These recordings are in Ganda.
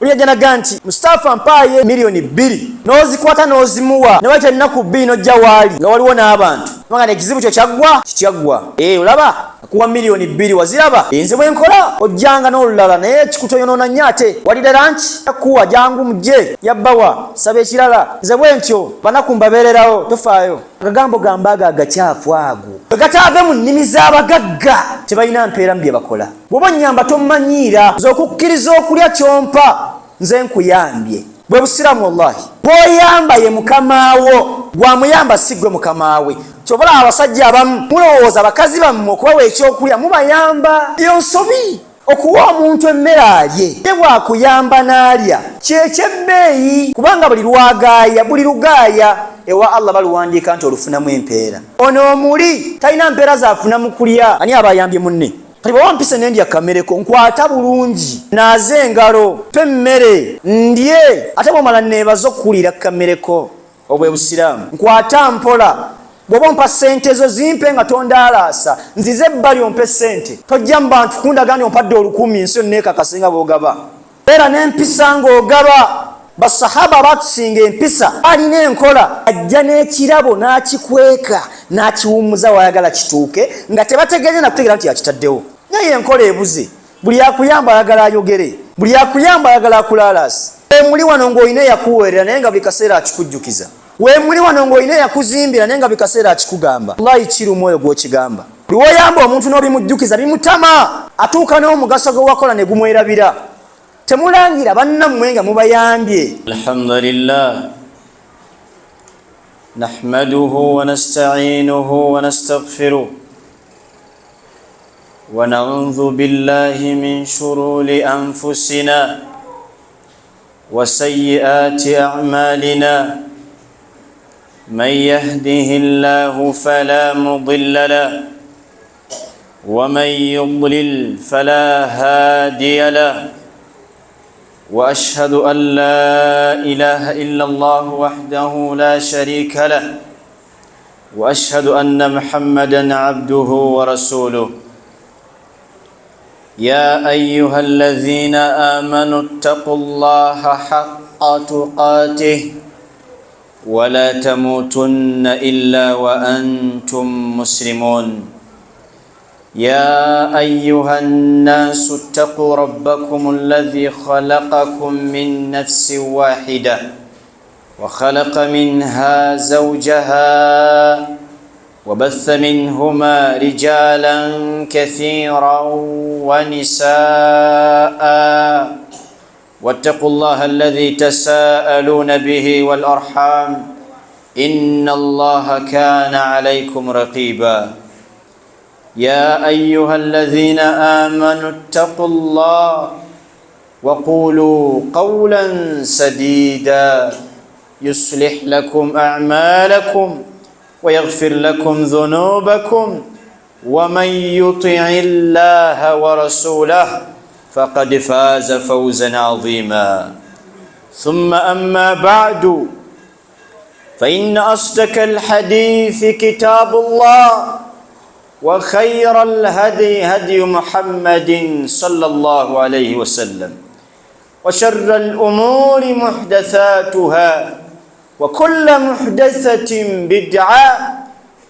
Oli yajja naga nti Mustapha mpaayo 2 miliyoni, n'ozikwata n'ozimuwa, ne wayita ennaku 2 n'ojja waali nga waliwo n'abantu, kubanga n'ekizibu kyo kyaggwa kikyaggwa. Ee, olaba akuwa 2 miliyoni, waziraba. Nze bwe nkola ojjanga n'olulala, naye ekikutoyonoona nnyo. Ate walire lanki akuwa, jangu mujje yabbawa, saba ekirala. Nze bwe ntyo banaku mbabeererawo, tofaayo. Agagambo gamba ago agakyafu ago bwe gataave mu nnimi z'abagagga, tebalina mpeera mu bye bakola. Bw'oba onnyamba tommanyiira, nze okukkiriza okulya kyompa nze nkuyambye, bwe busiraamu. Wallahi, bw'oyamba ye mukamaawo, gwamuyamba, si gwe mukamaawe. Kyobalaba abasajja abamu mulowooza bakazi bammwe okubawa ekyokulya mubayamba. Eyo nsobi. Okuwa omuntu emmere alye, ye bwakuyamba n'alya, kyekyebbeeyi, kubanga buli lwagaaya, buli lugaaya ewa Allah baluwandiika nti olufunamu empeera. Ono omuli talina mpeera zaafuna mu kulya. Ani aba ayambye munne? Kati bwe wampise nendya kamereko, nkwata bulungi, naaze engalo, pe emmere ndye, ate bwomala neebaza okukuliira kamereko. Obwe busiraamu. Nkwata mpola. Bw'oba ompa ssente zo, zimpe nga tondaalaasa, nzize ebbali ompe ssente. Tojja mu bantu kundaga nti ompadde 1000, nsi yonna ekakase nga bw'ogaba. Beera n'empisa ng'ogaba. Basahaba batusinga empisa, alina enkola, ajja n'ekirabo n'akikweka n'akiwummuza wayagala kituuke nga tebategeeze nakutegeera nti yakitaddewo. Naye enkola ebuze. Buli akuyamba ayagala ayogere, buli akuyamba ayagala akulaalaasi. Wemuli wano ng'olina eyakuweerera naye nga buli kaseera akikujjukiza, wemuli wano ng'olina eyakuzimbira naye nga buli kaseera akikugamba. Wallahi kiruma oyo gw'okigamba. Buli woyamba omuntu n'obimujjukiza bimutama, atuuka n'omugaso gwe wakola ne gumwerabira. Temulangira bannammwe nga mubayambye. الحمد لله نحمده ونستعينه ونستغفره ونعوذ بالله من شرور انفسنا وسيئات اعمالنا. من يهده الله فلا مضل له ومن يضلل فلا هادي له، واشهد ان لا اله الا الله وحده لا شريك له، واشهد ان محمدا عبده ورسوله. يا ايها الذين امنوا اتقوا الله حق تقاته ولا تموتن الا وانتم مسلمون. يا ايها الناس اتقوا ربكم الذي خلقكم من نفس واحده وخلق منها زوجها وبث منهما رجالا كثيرا ونساء، واتقوا الله الذي تساءلون به والارحام ان الله كان عليكم رقيبا. يا ايها الذين امنوا اتقوا الله وقولوا قولا سديدا يصلح لكم اعمالكم ويغفر لكم ذنوبكم، ومن يطع الله ورسوله فقد فاز فوزا عظيما. ثم اما بعد، فان اصدق الحديث كتاب الله، وخير الهدي هدي محمد صلى الله عليه وسلم، وشر الامور محدثاتها، وكل محدثه بدعه،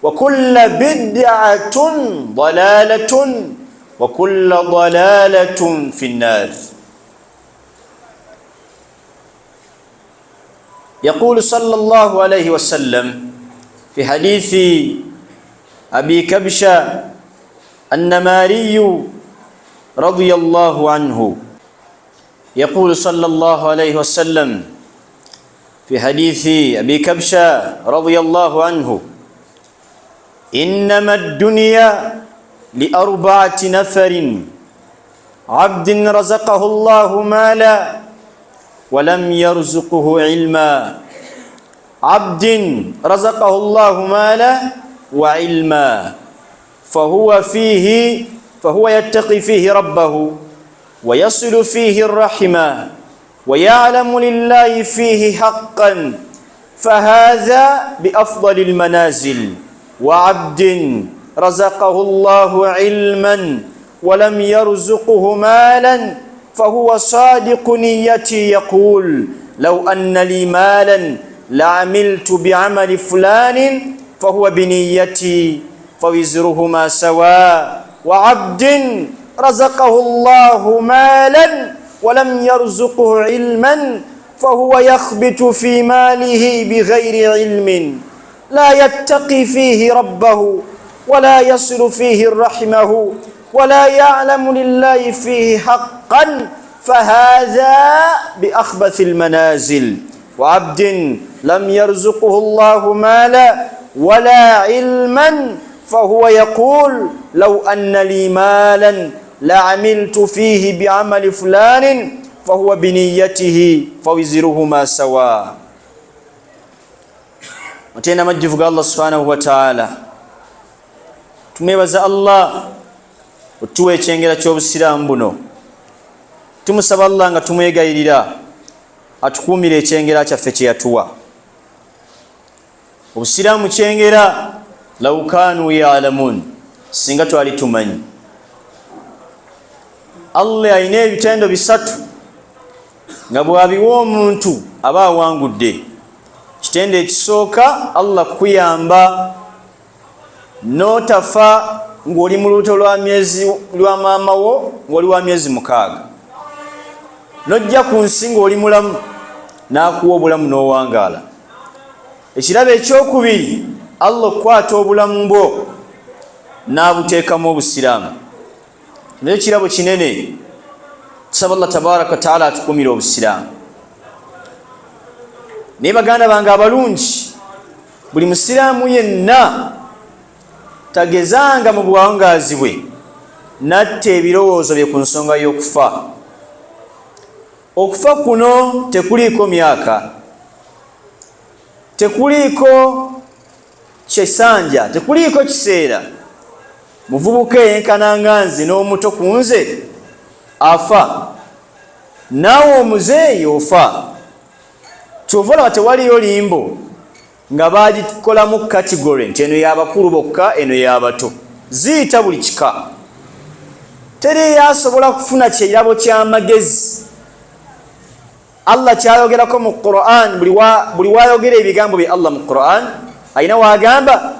وكل بدعه ضلاله، وكل ضلاله في النار. يقول صلى الله عليه وسلم في حديث ابي كبشه النماري رضي الله عنه، يقول صلى الله عليه وسلم في حديث ابي كبشه رضي الله عنه: انما الدنيا لاربعه نفر: عبد رزقه الله مالا ولم يرزقه علما، عبد رزقه الله مالا وعلما فهو يتقي فيه ربه ويصل فيه الرحمة ويعلم لله فيه حقا، فهذا بأفضل المنازل، وعبد رزقه الله علما ولم يرزقه مالا، Fahuwa sadiqu niyati yaqul law anna li malan laamiltu biamali fulanin fahuwa biniyati fawizruhuma sawa. Wa abdin razaqahu llahu malan walam yarzuqhu ilman fahuwa yakhbitu fi malihi bighairi ilmin la yattaqi fihi rabbahu wala yasilu fihi rahimahu wala yalamu lillahi fihi haqqan fahadha biakhbathi lmanazil. Wa abdin lam yarzuquhu llahu mala wala ilman fahuwa yaqul law anna li malan laamiltu fihi biamali fulanin fahuwa biniyatihi fawiziruhuma sawa. Otenda majjuvu ga Allah subhanahu wataala, tumwebaza Allah otuwa ekyengera ky'obusiraamu buno. Tumusaba Allah nga tumwegayirira atukuumire ekyengera kyaffe kyeyatuwa. Obusiraamu kyengera, law kanu yalamun, singa twali tumanyi. Allah alina ebitendo bisatu nga bwabiwa omuntu aba awangudde. Kitendo ekisooka, Allah kukuyamba notafa ng'oli mu lubuto lwa myezi lwa maama wo ng'oli wa myezi 6, nojja ku nsi ng'oli mulamu, n'akuwa obulamu n'owangaala. Ekirabo ekyokubiri, Allah okukwata obulamu bwo n'abuteekamu obusiraamu, naye kirabo kinene. Tusaba Allah tabaraka wataala atukumire obusiraamu. Naye baganda bange abalungi, buli musiraamu yenna tagezanga mu buwangaazi bwe natta ebirowoozo bye ku nsonga y'okufa. Okufa kuno tekuliiko myaka, tekuliiko kyesanja, tekuliiko kiseera. Muvubuka eyenkananga nze n'omuto ku nze afa, naawe omuzeeyi ofa. Kyova olaba tewaliyo limbo nga bagikolamu category nti eno y'abakulu bokka, eno y'abato. Ziyita buli kika, teriyo asobola kufuna kirabo ky'amagezi Allah kyayogerako mu Quran. Buli wayogera ebigambo bye Allah mu Quran alina wagamba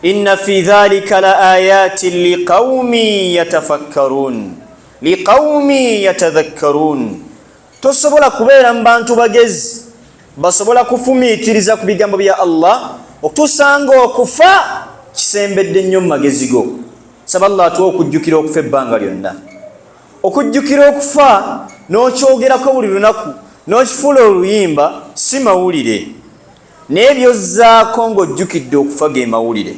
inna fi dhalika la ayatin liqaumin yatafakkarun liqaumin yatadhakkarun. Tosobola kubeera mu bantu bagezi basobola kufumiitiriza ku bigambo bya Allah okutuusa nga okufa kisembedde nnyo mu magezi go. Saba Allah atuwe okujjukira okufa ebbanga lyonna. Okujjukira okufa n'okyogerako buli lunaku n'okifuula oluyimba si mawulire, naye byozzaako ng'ojjukidde okufa ge mawulire.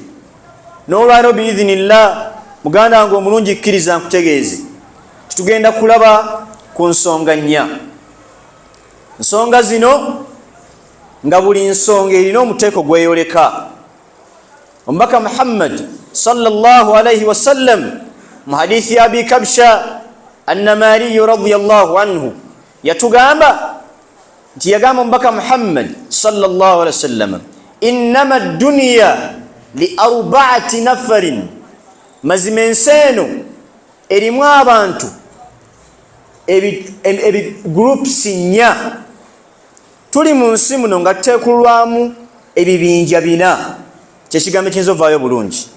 N'olwaliro biidhinillah, muganda wange omulungi, kkiriza nkutegeeze titugenda kulaba ku nsonga nnya. Nsonga zino nga buli nsonga erina omuteeko gweyoleka. Omubaka Muhammad sallallahu alaihi wasallam mu hadithi ya Abi Kabsha Annamariyu radiyallahu anhu yatugamba nti yagamba omubaka Muhammad sallallahu alaihi wasallam, innama dduniya li arbaati nafarin, mazima ensi eno erimu abantu groups nnya. Tuli mu nsi muno nga tuteekulwamu ebibinja bina, kyekigambo ekiyinza ovaayo bulungi.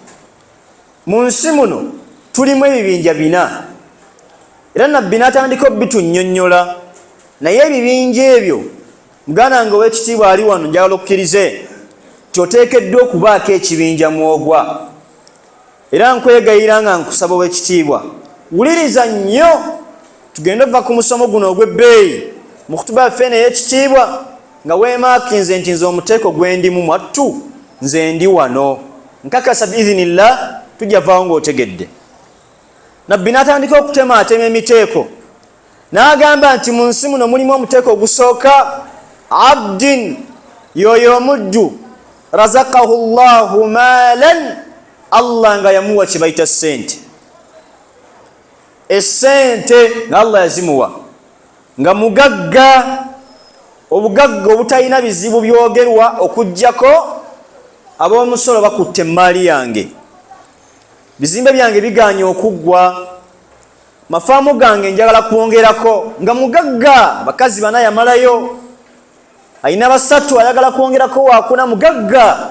Mu nsi muno tulimu ebibinja bina, era nabbi n'atandika obitunnyonnyola. Naye ebibinja ebyo, muganda nga ow'ekitiibwa ali wano, njagala okkirize nti oteekeddwa okubaako ekibinja mwogwa. Era nkwegayira nga nkusaba ow'ekitiibwa, wuliriza nnyo, tugende ova ku musomo guno ogw'ebbeeyi mu kutuba yaffe eno ey'ekitiibwa nga weemaakinze nti nze omuteeko gwendimu mwattu, nze ndi wano. Nkakasa biidhinillah tujja vaawo ng'otegedde. Nabbi n'atandika okutemaatema emiteeko n'agamba nti mu nsi muno mulimu omuteeko ogusooka, abdin, yoyo omuddu, razakahu llahu maalan, Allah nga yamuwa kye bayita ssente. Essente nga Allah yazimuwa nga mugagga, obugagga obutalina bizibu byogerwa okuggyako ab'omusolo bakutte emaali yange, bizimbe byange biganye okuggwa, Mafaamu gange njagala kwongerako. Nga mugagga, bakazi bana yamalayo, alina basatu, ayagala kwongerako wakuna. Mugagga,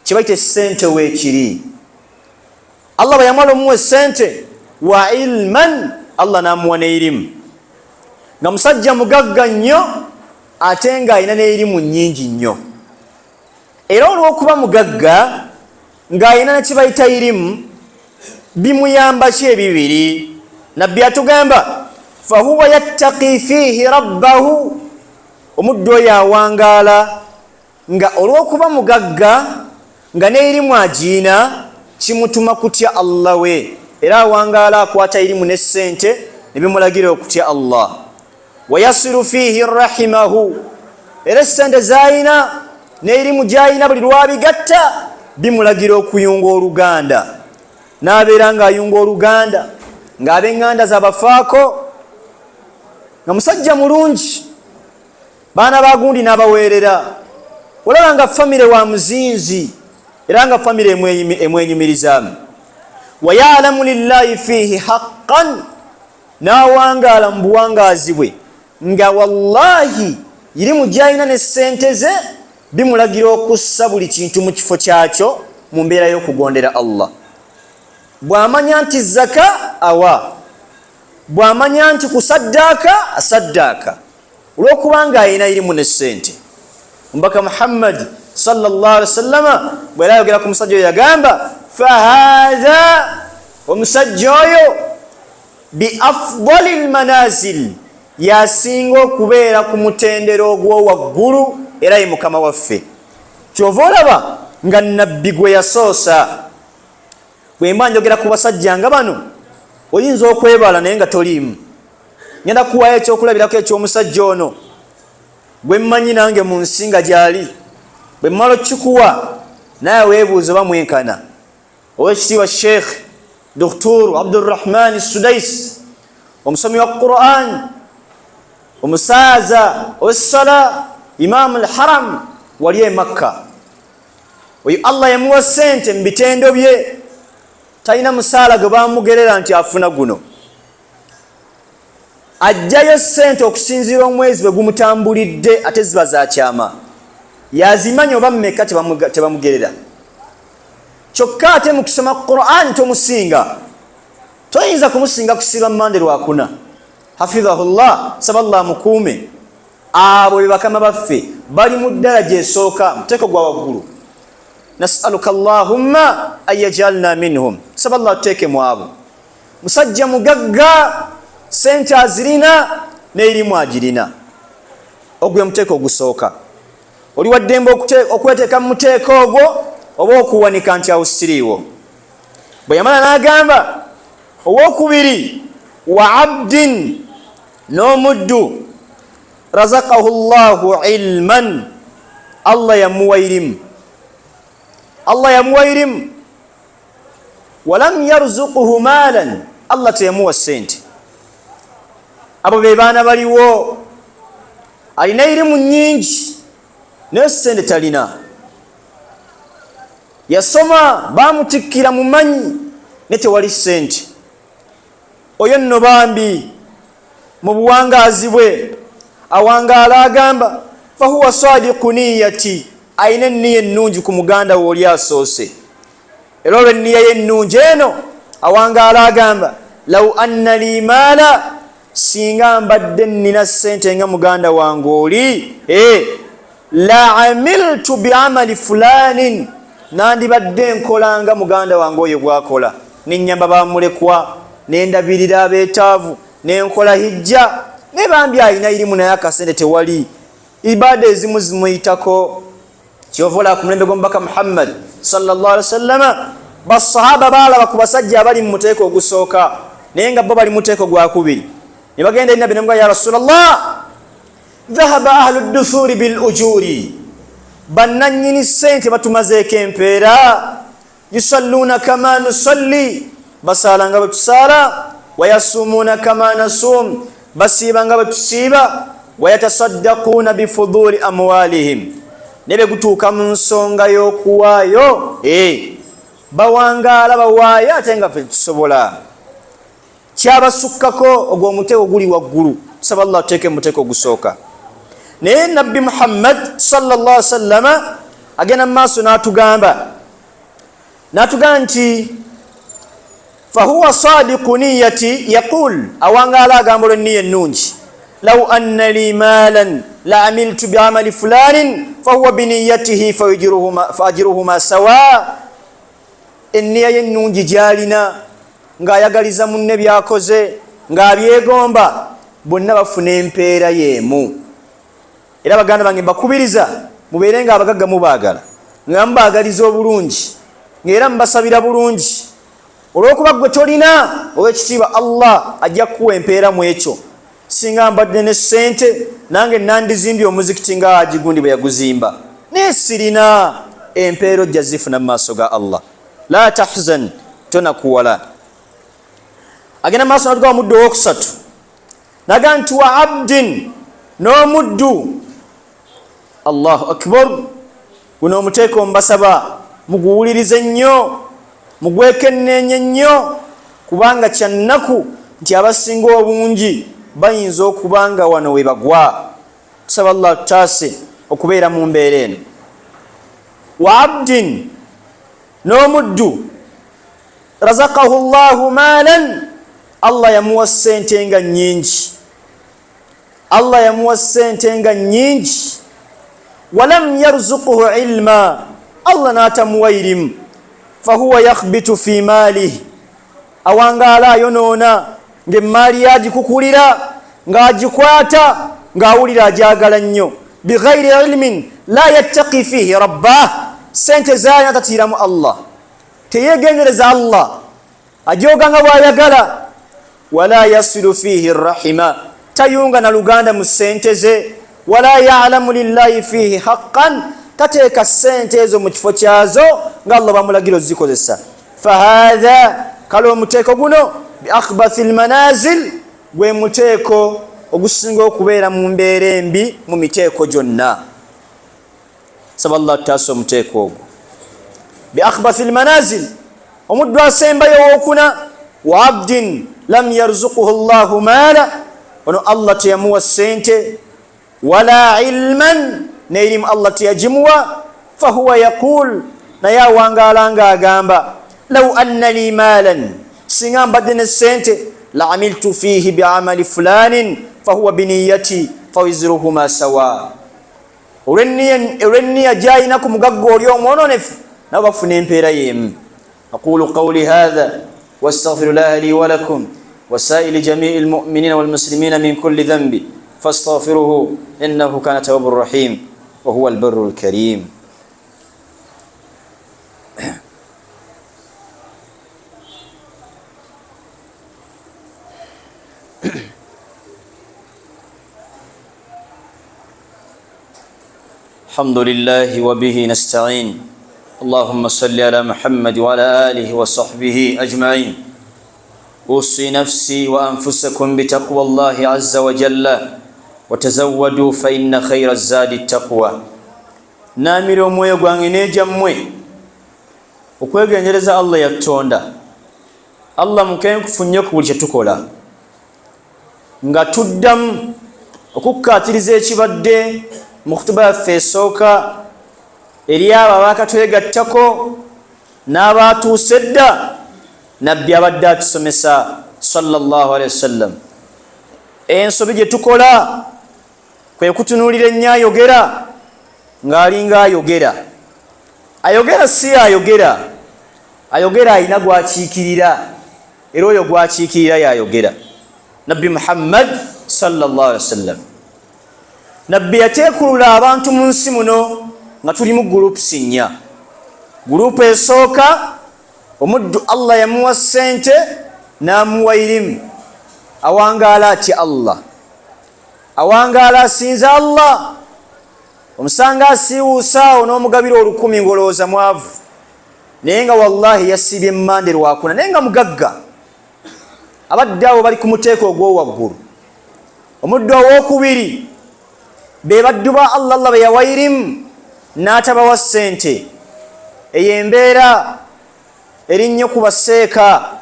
kibaita esente weekiri. Allah bwe yamala omuwa esente, wa ilman, Allah n'amuwa n'erimu. Nga musajja mugagga nnyo, ate ng'alina n'erimu nnyingi nnyo. Era olw'okuba mugagga ng'alina nekibayita irimu, bimuyamba ki ebibiri? Nabbi atugamba, fahuwa yattaqi fiihi rabbahu. Omuddu oyo awangaala nga olw'okuba mugagga nga n'erimu agiina, kimutuma kutya Allah we, era awangaala akwata irimu ne ssente ne bimulagira okutya Allah. Wayasiru fiihi rahimahu, era essente zayina n'erimu gyayina, buli lwabigatta bimulagira okuyunga oluganda, n'abeera ng'ayunga oluganda, ng'ab'eŋŋanda zabafaako, nga musajja mulungi, baana bagundi n'abaweerera. Olaba nga famire wa muzinzi, era nga famire emwenyumirizaamu. Wayalamu lillahi fiihi haqqan, n'awangaala mu buwangaazi bwe nga wallahi irimu gyalina ne ssente ze bimulagira okussa buli kintu mu kifo kyakyo mu mbeera y'okugondera Allah. Bw'amanya nti zaka awa, bw'amanya nti kusaddaaka asaddaaka, olw'okubanga alina irimu ne ssente. Omubaka Muhammadi sallallahu alaihi wasallama bwe yali ayogera ku musajja oyo yagamba, fahatha, omusajja oyo bi afdali lmanazil, yasinga okubeera ku mutendera ogw'owaggulu, era ye mukama waffe. Kyova olaba nga nabbi gwe yasoosa. Bwe mba njogera ku basajja nga bano, oyinza okwebala naye nga toliimu. Ngenda kuwaayo ekyokulabirako eky'omusajja ono gwe mmanyi nange mu nsi nga gyali. Bwe mmala okukikuwa, naye weebuuza oba mwenkana. Owekitiibwa Sheikh Doktor Abdurrahman Sudais, omusomi wa Quran, omusaaza owessala, Imamu Alharam wali e Makka. Oyo Allah yamuwa sente mu bitendo bye, talina musaala gwe bamugerera nti afuna guno. Ajjayo sente okusinziira omwezi bwe gumutambulidde, ate ziba za kyama, yazimanya oba mmeka, tebamugerera. Kyokka ate mu kusoma Quran tomusinga, toyinza kumusinga kusiiba mande lwakuna. Hafidhahullah, saba Allah amukuume. Abo be bakama baffe, bali mu ddaraja esooka, muteeko gwa waggulu. Nasaluka allahumma an yajalna minhum, saba Allah tuteeke mu abo. Musajja mugagga, sente azirina n'erimu agirina. Ogwo muteeko ogusooka. Oli waddembe okweteeka mu muteeko ogwo oba okuwanika nti awo siriiwo. Bwe yamala n'agamba owokubiri, wa abdin, n'omuddu, razakahu llahu ilman, Allah yamuwa irimu, Allah yamuwa irimu, walam yarzukuhu maalan, Allah teyamuwa sente. Abo be baana baliwo, alina irimu nyingi naye sente talina. Yasoma, bamutikkira mumanyi, ne tewali sente. Oyo nno bambi mu buwangaazi bwe awangaala agamba, fahuwa sadiku niyati, alina enniya ennungi ku muganda we oli asoose. Era olw'enniya ye ennungi eno awangaala agamba, law anna li maala, singa mbadde nnina sente nga muganda wange oli, la amiltu biamali fulanin, nandibadde nkola nga muganda wange oyo bwakola, nenyamba bamulekwa, nendabirira abeetaavu, nenkola hijja. Naye bambi alina irimu naye akasente tewali, ibaada ezimu zimuyitako. Kyova olaba ku mulembe gw'omubaka Muhammad sallallahu alaihi wasallama, basahaba baalaba ku basajja abali mu muteeko ogusooka naye nga bo bali muteeko gwakubiri, ne bagenda eri nabbi nemuga, ya Rasulallah, dhahaba ahlu duthuri bil ujuri, bannannyini ssente batumazeeko empeera, yusalluuna kama nusalli, basaala nga bwe tusaala, wayasumuuna kama nasum, basiiba nga bwe tusiiba, wayatasaddaquuna bifuduli amwalihim, naye bwe gutuuka mu nsonga y'okuwaayo, bawangaala bawaayo ate nga ffe tusobola. Kyabasukkako, ogwo omuteeko guli waggulu. Tusaba Allah tuteeke muteeko ogusooka. Naye Nabbi Muhammad sallallahu sallama agenda mu maaso n'atugamba nti fahuwa sadiqu niyati yaqul, awangaala agamba olw'enniya ennungi, law anna li maalan la amiltu biamali fulanin, fahuwa biniyatihi faajiruhuma sawa. Enniya ye ennungi gyalina ng'ayagaliza munne byakoze, ng'abyegomba, bonna bafuna empeera y'emu. Era baganda bange, mbakubiriza mubeere nga abagagga mubaagala, nga mubaagaliza obulungi, ng'era mubasabira bulungi. Olw'okuba gwe tolina, ow'ekitiibwa Allah ajja kukuwa empeera mu ekyo. Singa mbadde ne ssente, nange nandizimbye omuzikiti nga agigundi bwe yaguzimba, naye sirina. Empeera ojja zifuna mu maaso ga Allah. La tahzan, tonakuwala. Agenda maaso natugawa omuddu owokusatu, naga nti wa abdin, n'omuddu. Allahu akbar! Guno omuteeko mbasaba muguwulirize nnyo, mugwekenneenye nnyo, kubanga kyannaku nti abasinga obungi bayinza okuba nga wano we bagwa. Tusaba Allah tutaase okubeera mu mbeera eno. Wa abdin, n'omuddu, razakahu llahu maalan, Allah yamuwa ssente nga nnyingi, Allah yamuwa ssente nga nnyingi, walam yarzukuhu ilma, Allah n'atamuwa irimu, fahuwa yakhbitu fi maalihi, awangaala ayonoona ng'emmaali yagikukulira, ng'agikwata ng'awulira ajagala nnyo, bighairi ilmin la yattaqi fihi rabbah, sente zayo atatiiramu Allah, teyegendereza Allah, ajoga nga bw'ayagala, wala yasilu fihi rahima, tayunga na luganda mu sente ze, wala yalamu lillahi fihi haqqan, tateeka sente ezo mu kifo kyazo nga Allah bamulagira ozikozesa. Fahatha, kale omuteeko guno, biakhbathi lmanazil, gwe muteeko ogusinga okubeera mu mbeera embi mu miteeko gyonna. Saba Allah tutaasa omuteeko ogwo, biakhbathi lmanazil. Omuddu asembayo owokuna, wa abdin lam yarzukuhu llahu maala, ono Allah teyamuwa sente, wala ilman, neirimu Allah teyagimuwa, fahuwa yaqul, naye awangaala nga agamba, law anna li maalan, singa mbadde ne sente, la amiltu fihi biamali fulanin, fahuwa biniyati fawiziruhuma sawa. Olw'enniya gyalina ku mugagga oli omwononefu, nabo bafuna empeera y'emu. Aqulu qawli hatha wastaghfiru llaha li walakum wasaili jamii lmuminina walmuslimina min kulli dhanbi fastaghfiruhu innahu kana tawabu rahim wahuwa albarru lkarim. الحمد لله وبه نستعين، اللهم صل على محمد وعلى آله وصحبه أجمعين. أوصي نفسي وأنفسكم بتقوى الله عز وجل، وتزودوا فإن خير الزاد التقوى. Naamira omwoyo gwange n'egyammwe okwegendereza Allah yatutonda. Allah mukenkufu nnyo ku buli kyetukola. Nga tuddamu okukkaatiriza ekibadde mu kutuba yaffe esooka eri abo abaakatwegattako n'abaatuuse edda, Nabbi abadde atusomesa sallallahu alehi wasallam, ensobi gye tukola kwe kutunuulira ennyo ayogera ng'alinga ayogera. Ayogera si ayogera, ayogera alina gwakiikirira, era oyo gwakiikirira yayogera, Nabbi Muhammad sallallahu alehi wasallam. Nabbi yateekulula abantu mu nsi muno nga tulimu groups nnya. Gurupu esooka, omuddu Allah yamuwa ssente n'amuwa irimu, awangaala atya Allah, awangaala asinza Allah. Omusanga asiiwuusaawo n'omugabira 1000 ng'olowooza mwavu, naye nga wallahi yasiibye mande lwakuna, naye nga mugagga. Abadde abo bali ku muteeko ogw'owaggulu. Omuddu owokubiri be baddu ba Allah, Allah be yawa irimu n'atabawa ssente. Eyo embeera eri nnyo ku baseeka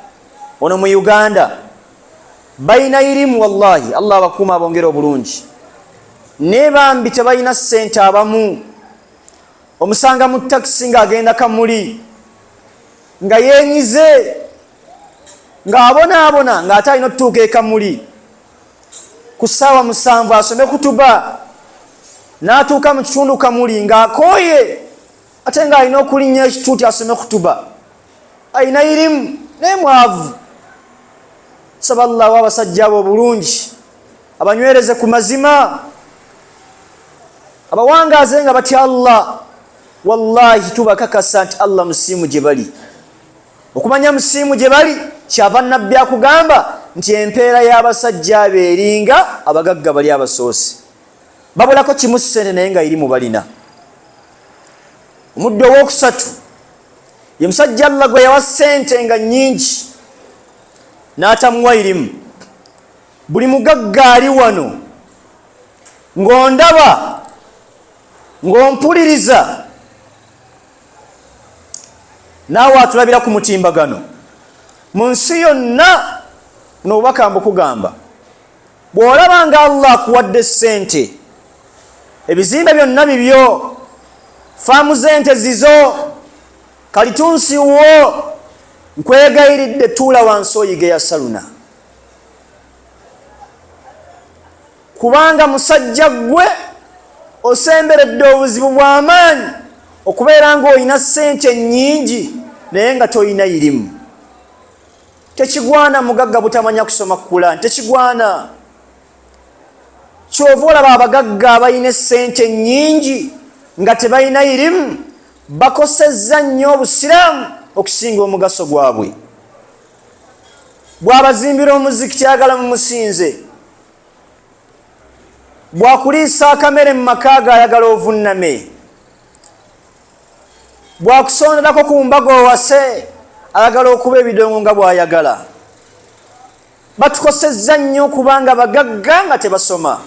wano mu Uganda. Balina irimu, wallahi, Allah abakuuma abongere obulungi, naye bambi tebalina ssente. Abamu omusanga mu takisi ng'agenda Kamuli nga yenyize, ng'abonaabona, ng'ate alina otutuuka e Kamuli ku ssaawa 7 asome kutuba, n'atuuka mu kitundu Kamuli ng'akooye, ate ng'alina okulinnya ekituuti asome kutuba. Alina irimu naye mwavu. Saba Allah wa abasajja abo obulungi, abanywereze ku mazima, abawangaaze nga batya Allah. Wallahi tubakakasa nti Allah musiimu gye bali. Okumanya musiimu gye bali, kyava Nabbi akugamba nti empeera y'abasajja abo eringa abagagga bali abasoose, babulako kimu, ssente, naye nga irimu balina. Omuddu owokusatu ye musajja Allah gwe yawa ssente nga nnyingi n'atamuwa irimu. Buli mugagga ali wano ng'ondaba, ng'ompuliriza, naawe atulabira ku mutimbagano mu nsi yonna, n'obubaka mbukugamba: bw'olaba nga Allah akuwadde ssente, ebizimbe byonna bibyo, faamu z'ente zizo, kalitunsi wo, nkwegayiridde tuula wansi oyige yasaluna, kubanga musajja ggwe osemberedde obuzibu bw'amaanyi okubeera ng'olina ssente nnyingi naye nga tolina irimu. Tekigwana mugagga butamanya kusoma Kulani, tekigwana. Kyova olaba abagagga abalina essente nnyingi nga tebalina irimu bakosezza nnyo Obusiraamu okusinga omugaso gwabwe. Bw'abazimbira omuzikiti agala mumusinze, bwakuliisa akamere mu maka ge ayagala ovunname, bwakusonderako ku mbaga owase ayagala okuba ebidongo nga bw'ayagala. Batukosezza nnyo okubanga bagagga nga tebasoma.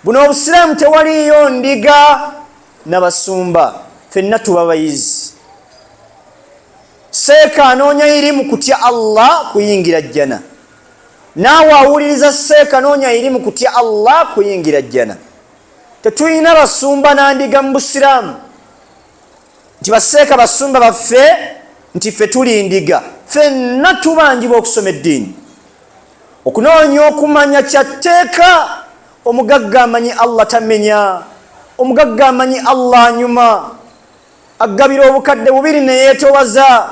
Buno Obusiraamu tewaliyo ndiga nabasumba, ffenna tuba bayizi. Seeka anoonya irimu kutya Allah kuyingira jjana, naawe awuliriza seeka noonya irimu kutya Allah kuyingira jjana. Tetulina basumba nandiga mu Busiraamu nti baseeka basumba baffe, nti ffe tuli ndiga. Ffenna tubanjibwa okusoma eddiini, okunoonya okumanya kyatteeka. Omugagga amanyi Allah tamenya, omugagga amanyi Allah anyuma, agabira 2000 neyeetowaza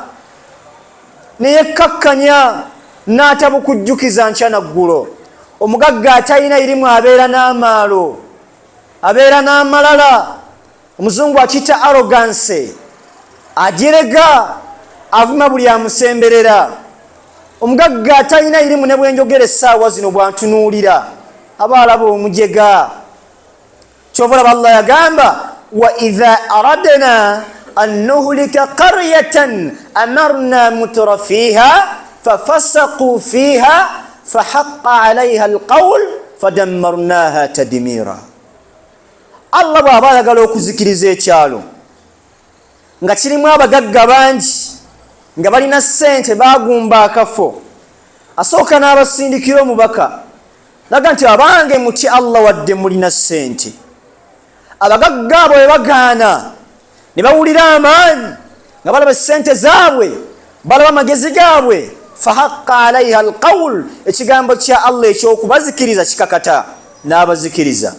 neyekkakkanya n'atabukujjukiza nkya naggulo. Omugagga atalina irimu abeera n'amaalo, abeera n'amalala, omuzungu akiyita arrogance, ajerega, avuma buli amusemberera. Omugagga atalina irimu, ne bwenjogera essaawa zino bwantunuulira aba alaba omujega. Kyova olaba Allah yagamba: wa idha aradna an nuhlika qaryatan amarna mutrafiha fafasaqu fiha fahaqa alaiha alqawl fadammarnaha tadmira. Allah bw'aba ayagala okuzikiriza ekyalo nga kirimu abagagga bangi nga balina ssente, bagumba akafo, asooka n'abasindikira omubaka naga nti: abange, mutye Allah wadde mulina ssente. Abagagga abo bwe bagaana ne bawulira amaanyi nga balaba essente zaabwe, balaba amagezi gaabwe, fahaqa alaiha alqawl, ekigambo kya Allah ekyokubazikiriza kikakata n'abazikiriza.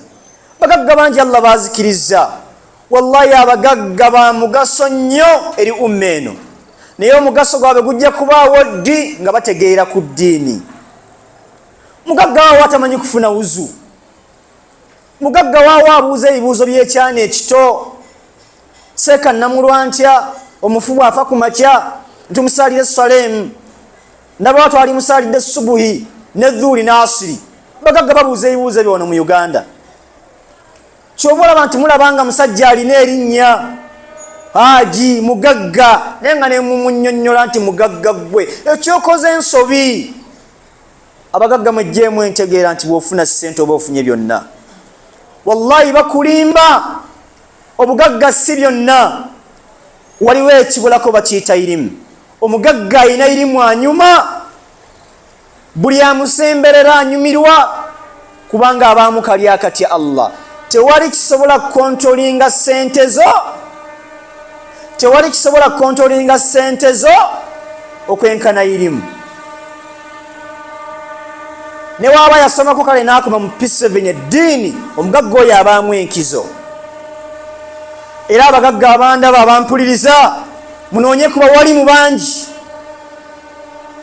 Bagagga bangi Allah bazikiriza. Wallahi abagagga ba mugaso nnyo eri umma eno, naye omugaso gwabwe gujja kubaawo ddi? Nga bategeera ku ddiini. Mugagga waawo atamanyi kufuna wuzu, mugagga waawo abuuza ebibuuzo by'ekyana ekito: seeka namulwa ntya? Omufu bw'afa ku makya ntumusalire esswala emu? Ndaba twali musalidde subuhi ne dhuuli n'asiri. Bagagga babuuza ebibuuzo ebyo wano mu Uganda. Kyova olaba nti mulaba nga musajja alina erinnya Haji mugagga, naye nga nemumunyonyola nti mugagga ggwe ekyokoze ensobi. Abagagga mwejjeemu entegeera nti bw'ofuna ssente oba ofunye byonna. Wallahi bakulimba, obugagga si byonna, waliwo ekibulako bakiyita irimu. Omugagga alina irimu anyuma. Buli amusemberera anyumirwa kubanga abaamu kali akatya Allah. Tewali kisobola kukontrolinga ssente zo, tewali kisobola kukontrolinga ssente zo okwenkana irimu. Ne waaba yasomako kale n'akoma mu P7 eddiini, omugagga oyo abaamu enkizo. Era abagagga abandaba abampuliriza, munoonye kuba wali mu bangi,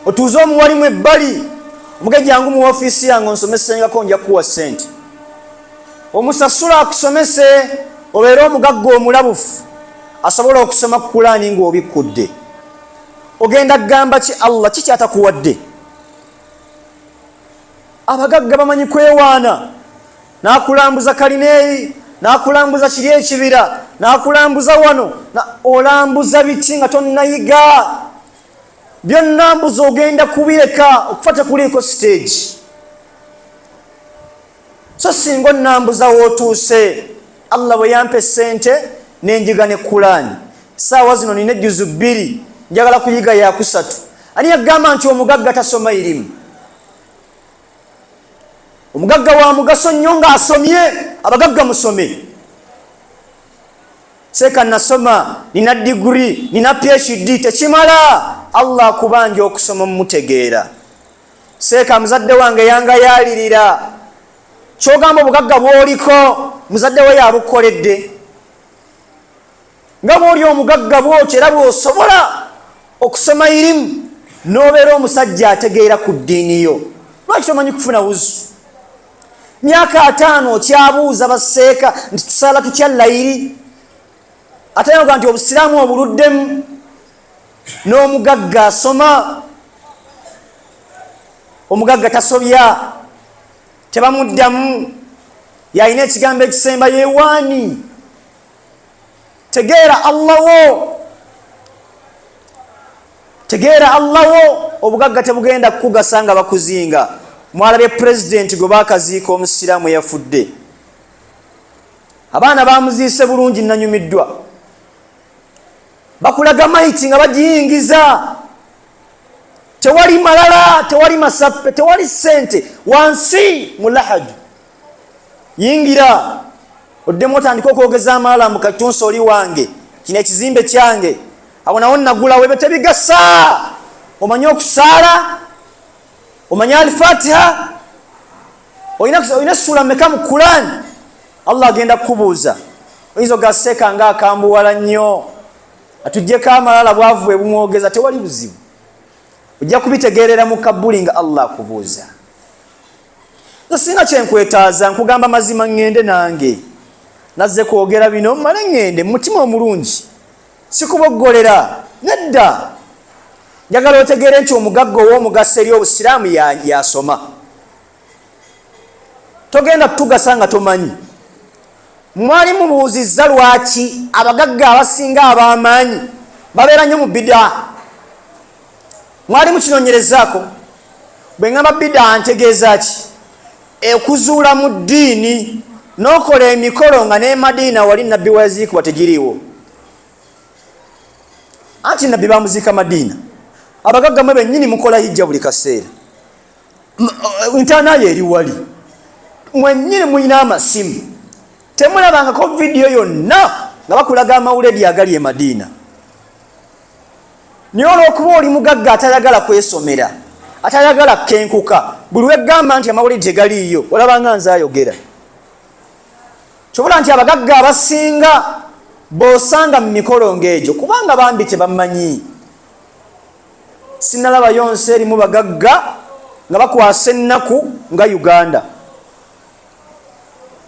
otuuze omuwalimu ebbali, omuge jangu mu ofiisi yange onsomesengako, nja kukuwa ssente. Omusasula akusomese obeere omugagga omulabufu asobola okusoma Kulaani ng'obikkudde. Ogenda kugamba ki Allah ki kyatakuwadde? Abagagga bamanyi kwewaana, n'akulambuza kalineeri, n'akulambuza kiri ekibira, n'akulambuza wano, olambuza biki nga tonnayiga? Byonnambuza ogenda kubireka, okufa tekuliiko siteegi. So singa onnambuza wootuuse, Allah bwe yampa essente nenjiga ne Kulaani, saawa zino nina ejjuzu 2, njagala kuyiga yakusatu. Ani yagamba nti omugagga tasoma irimu? Omugagga wa mugaso nnyo ng'asomye. Abagagga musome. Seeka nasoma, nina diguri, nina PhD, tekimala. Allah akubanja okusoma mumutegeera. Seeka muzadde wange yangayaalirira. Kyogamba obugagga bw'oliko muzadde we yabukoledde. Nga bw'oli omugagga bw'otyo era bw'osobola okusoma irimu n'obeera omusajja ategeera ku ddiini yo. Lwaki tomanyi kufuna wuzu? Myaka 50 okyabuuza baseeka nti tusaala tutya layiri, ate yoga nti obusiraamu obuluddemu. N'omugagga asoma, omugagga tasobya, tebamuddamu, yalina ekigambo ekisemba yewaani. Tegeera Allah wo, tegeera Allah wo. Obugagga tebugenda kukugasa nga bakuzinga. Mwalabye pulezidenti gwe bakaziika omusiraamu eyafudde, abaana bamuziise bulungi, nanyumiddwa. Bakulaga maiti nga bagiyingiza, tewali malala, tewali masappe, tewali ssente, wansi mu lahadu. Yingira oddemu otandike okwogeza amalala mu katunsi, oli wange, kino ekizimbe kyange, awo nawo nagulawo. Ebyo tebigasa. Omanyi okusaala? Omanyi Alfatiha? Olina essuula meka mu Kulaani? Allah agenda kukubuuza. Oyinza ogaseeka nga akambuwala nnyo, atuggyeko amalala, bwavu bwe bumwogeza. Tewali buzibu, ojja kubitegeerera mu kabuli nga Allah akubuuza. Nze sirina kyenkwetaaza, nkugamba mazima. Ŋŋende nange nazze kwogera bino mmale ŋŋende mu mutima omulungi, sikuboggolera nedda. Njagala otegeere nti omugagga ow'omugaso eri obusiraamu yasoma. Togenda kutugasa nga tomanyi. Mwali mubuuzizza lwaki abagagga abasinga ab'amaanyi babeera nnyo mu bidaa? Mwali mukinoonyerezaako? Bwe ŋŋamba bidaa ntegeeza ki? Ekuzuula mu ddiini n'okola emikolo nga ne Madiina wali nabbi wayaziikibwa tegiriiwo. Anti nabbi bamuziika Madiina. Abagagga mwe bennyini mukola hijja buli kaseera, ntaanayo eri wali, mwennyini mulina amasimu, temulabangako vidiyo yonna nga bakulaga amawuledi agali e Madiina? Naye olwokuba oli mugagga atayagala kwesomera, atayagala kukenkuka, buli wegamba nti amawuledi tegaliiyo, olabanga nze ayogera. Kyobola nti abagagga abasinga b'osanga mu mikolo ng'egyo, kubanga bambi tebamanyi. Sinalabayo nsi erimu bagagga nga bakwasa ennaku nga Uganda,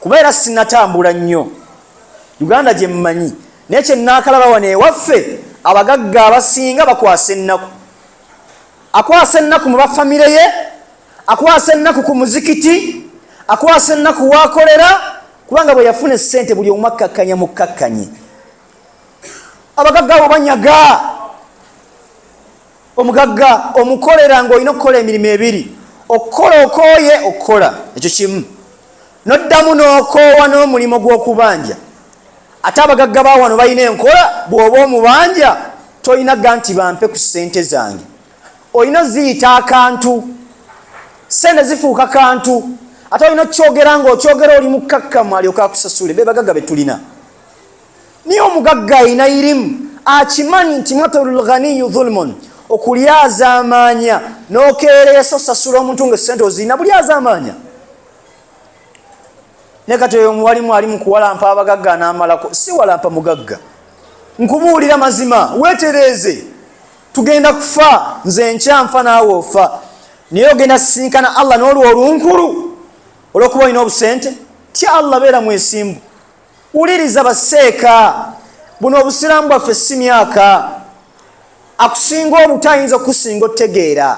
kuba era sinatambula nnyo, Uganda gye mmanyi. Naye kyenaakalaba wano ewaffe, abagagga abasinga bakwasa ennaku. Akwasa ennaku mu bafamire ye, akwasa ennaku ku muzikiti, akwasa ennaku wakolera, kubanga bwe yafuna essente buli omu akkakkanya mukkakkanye. Abagagga abo banyaga. Omugagga omukolera ng'olina okukola emirimu ebiri: okukola okooye, okukola ekyo kimu, noddamu n'okoowa n'omulimu gw'okubanja. Ate abagagga ba wano balina enkola, bw'oba omubanja tolina ga nti bampe ku ssente zange, olina ziyita akantu. Sente zifuuka kantu, ate olina okukyogera nga okyogera oli mukkakkamu, alyoka akusasule. Be bagagga be tulina. Naye omugagga alina irimu, akimanyi nti matalu lghaniyu dhulmun, okulyazaamaanya n'okeereesa osasula omuntu nga esente ozirina, bulyazaamaanya. Naye kati oyo omuwalimu ali mu kuwalampa abagagga n'amalako. Si walampa mugagga, nkubuulira mazima, weetereeze. Tugenda kufa, nze nkya nfa, naawe ofa, naye ogenda sisinkana Allah n'olwo olunkulu olwokuba olina obusente. Tya Allah, beera mwesimbu, wuliriza baseeka. Buno obusiraamu bwaffe si myaka. Akusinga obuto ayinza okukusinga otutegeera.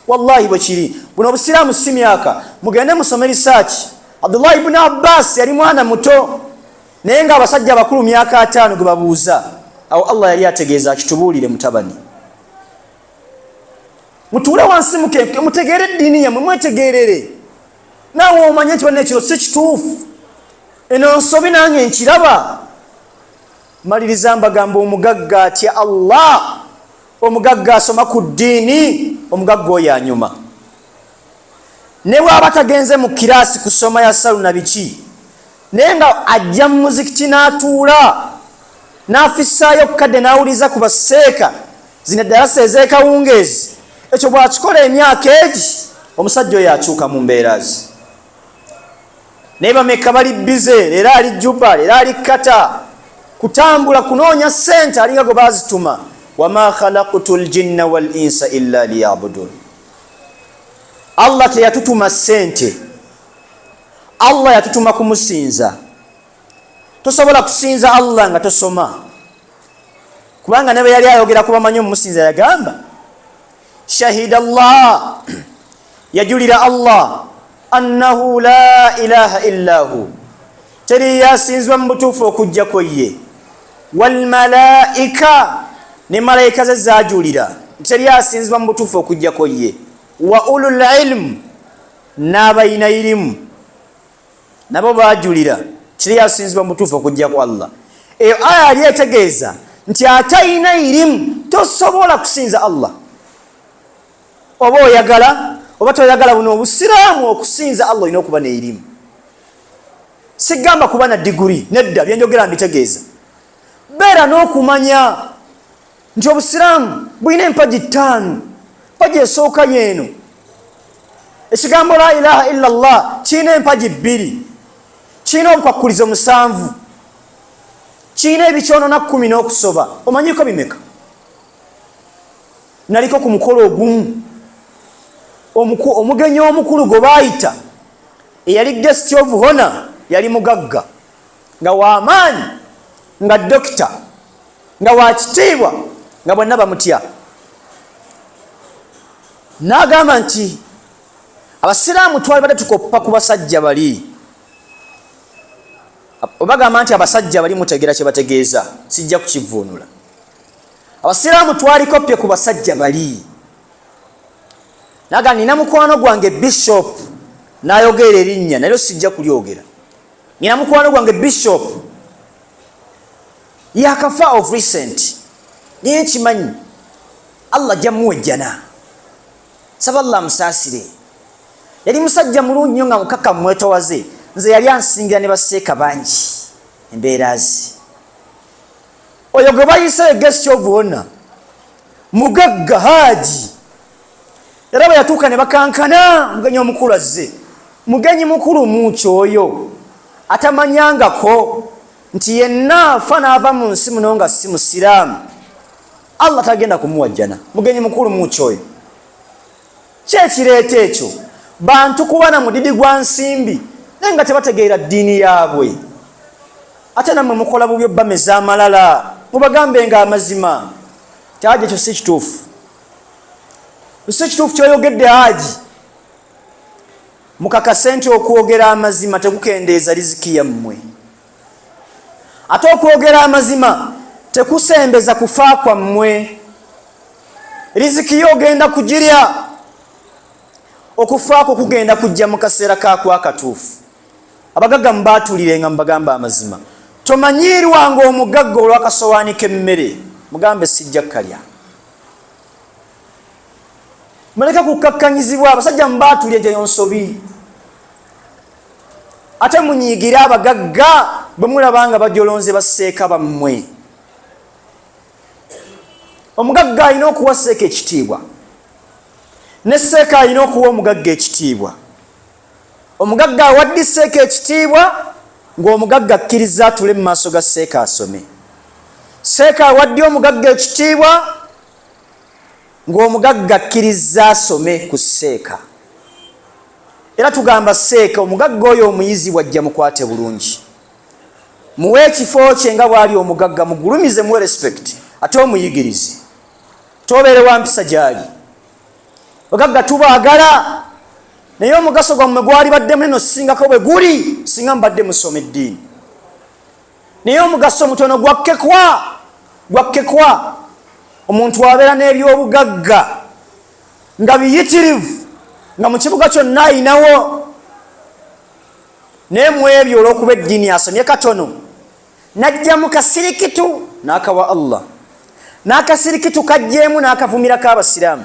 Wallahi bwe kiri, buno obusiraamu si myaka. Mugende musome research. Abdullahi ibuni Abbas yali mwana muto, naye nga abasajja abakulu myaka 50 gwe babuuza. Awo Allah yali ategeeza akitubuulire. Mutabani, mutuule wansi mutegeere eddiini yammwe, mwetegeerere. Naawe omanye nti banna ekiro si kituufu, eno nsobi, nange nkiraba. Maliriza mbagamba, omugagga atya Allah, omugagga asoma ku ddiini, omugagga oyo anyuma ne bwaba tagenze mu kiraasi kusoma ya salu na biki, naye nga ajja mu muzikiti n'atuula n'afissaayo kadde n'awuliza ku baseeka zino eddalasa ez'ekawungeezi. Ekyo bw'akikola emyaka egi, omusajja oyo akyuka mu mbeera ze. Naye bameka bali busy, leero ali Juba, leero ali Kata, kutambula kunoonya ssente, alinga gwe baazituma. Wama khalaqtu ljinna wal insa illa liyabudun. Allah teyatutuma ssente, Allah yatutuma kumusinza. Tosobola kusinza Allah nga tosoma, kubanga ne bwe yali ayogera ku bamanyi omumusinza, yagamba shahida Allah, yajulira Allah, annahu la ilaha illa hu, teri yasinzibwa mu butuufu okugjako ye, walmalaika, ne malayika ze zajulira teri asinzibwa mu butuufu okugjako ye, wa ulul ilmu, n'abayina irimu nabo bajulira teri asinzibwa mu butuufu okugjako Allah. Eyo aya yali etegeeza nti atayina irimu tosobola kusinza Allah. Oba oyagala oba toyagala, buno obusiraamu okusinza Allah olina okuba neirimu. Sigamba kuba na diguri, nedda, byenjogera mbitegeeza. Beera n'okumanya nti obusiraamu bulina empagi ttaano. Mpagi esooka yeeno, ekigambo la ilaha illa llah kirina empagi bbiri, kirina obukwakulizo 7, kirina ebikyonona 10 n'okusoba. Omanyiko bimeka? Naliko ku mukolo ogumu, omugenyi omukulu gwe baayita eyali guest of honor yali mugagga nga wamaanyi, nga dokita, nga wakitiibwa, nga bonna bamutya. N'agamba nti abasiraamu twali badde tukoppa ku basajja bali. Obagamba nti abasajja bali, mutegeera kye bategeeza, sijja kukivuunula. Abasiraamu twalikopye ku basajja bali. Naga nina mukwano gwange bishop, nayogera erinnya naye sijja kulyogera. Nina mukwano gwange bishop, yakafa of recent, naye nkimanyi Allah jamuwa ejjana. Saba Allah amusaasire. Yali musajja mulungi nnyo nga mukaka, mwetowaze. Nze yali ansingira ne baseeka bangi embeera ze. Oyo gwe bayise guest of honor, mugagga, haaji, era bwe yatuuka ne bakankana, mugenyi omukulu azze. Mugenyi mukulu muki oyo atamanyangako nti yenna afa n'ava mu nsi muno nga si musiraamu, Allah tagenda kumuwajjana? Mugenyi mukulu muki oyo? Kyekireeta ekyo, bantu kuba na mudidi gwa nsimbi naye nga tebategeera ddiini yaabwe. Ate nammwe mukola bubi obbameza amalala. Mubagambe nga amazima taaji, ekyo si kituufu, si kituufu kyoyogedde haji. Mukakase nti okwogera amazima tekukendeeza riziki yammwe, ate okwogera amazima tekusembeza kufa kwammwe. Riziki yo ogenda kugirya, okufaako kugenda kujja mu kaseera kaako akatuufu. Abagagga mubaatuulire nga mubagamba amazima. Tomanyiirwanga omugagga olw'akasowaani k'emmere, mugambe sijja kalya. Muleke kukkakkanyizibwa abasajja mubaatulye nti eyo nsobi. Ate munyiigire abagagga bwe mulaba nga bajolonze basseeka bammwe. Omugagga alina okuwa seeka ekitiibwa, ne seeka alina okuwa omugagga ekitiibwa. Omugagga awaddi seeka ekitiibwa ng'omugagga akkiriza atule mu maaso ga seeka asome. Seeka awaddi omugagga ekitiibwa ng'omugagga akkirizza asome ku seeka. Era tugamba seeka omugagga oyo omuyizi bw'ajja mukwate bulungi, muwe ekifo kye nga bw'ali omugagga, mugulumize, muwe respect, ate omuyigirize, tobeere wa mpisa gy'ali. Bagagga tubaagala, naye omugaso gwammwe gwali badde munene osingako bwe guli singa mubadde musoma eddiini. Naye omugaso mutono gwakkekwa, gwakkekwa. Omuntu abeera n'ebyobugagga nga biyitirivu, nga mu kibuga kyonna ayinawo, naye mu ebyo olw'okuba eddiini asomye katono, n'ajjamu kasirikitu n'akawa Allah, n'akasirikitu kajjeemu n'akavumirako abasiraamu,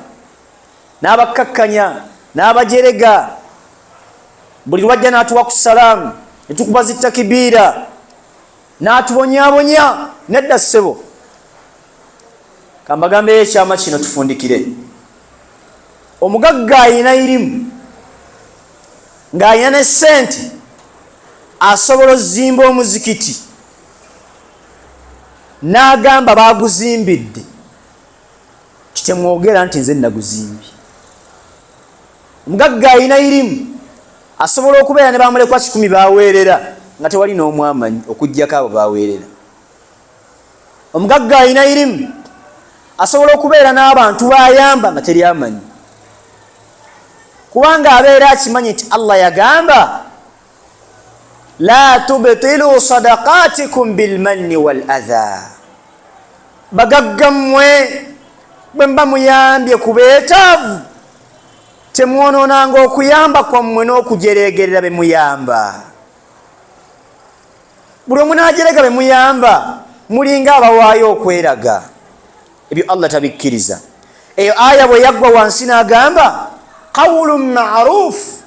n'abakkakkanya, n'abajerega. Buli lwajja n'atuwa ku salaamu ne tukuba zi takibiira, n'atubonyabonya. Nedda ssebo, kambagambeyo ekyama kino tufundikire. Omugagga alina irimu ng'alina ne ssente, asobola ozimba omuzikiti n'agamba baguzimbidde, kitemwogera nti nze naguzimbye. Omugagga alina irimu asobola okubeera ne bamulekwa 1,000 baweerera nga tewali n'omwamanyi okuggyako abo baweerera. Omugagga alina irimu asobola okubeera n'abantu bayamba nga teri amanyi, kubanga abeera akimanyi nti Allah yagamba la tubtilu sadaqatikum bilmanni wal adha. Bagagga mmwe bwe mba muyambye ku beetaavu, temwonoonanga okuyamba kwammwe n'okujereegerera be muyamba. Buli omu n'ajerega be muyamba, mulinga abawaayo okweraga. Ebyo Allah tabikkiriza. Eyo aya bwe yaggwa wansi n'agamba qawlun ma'ruf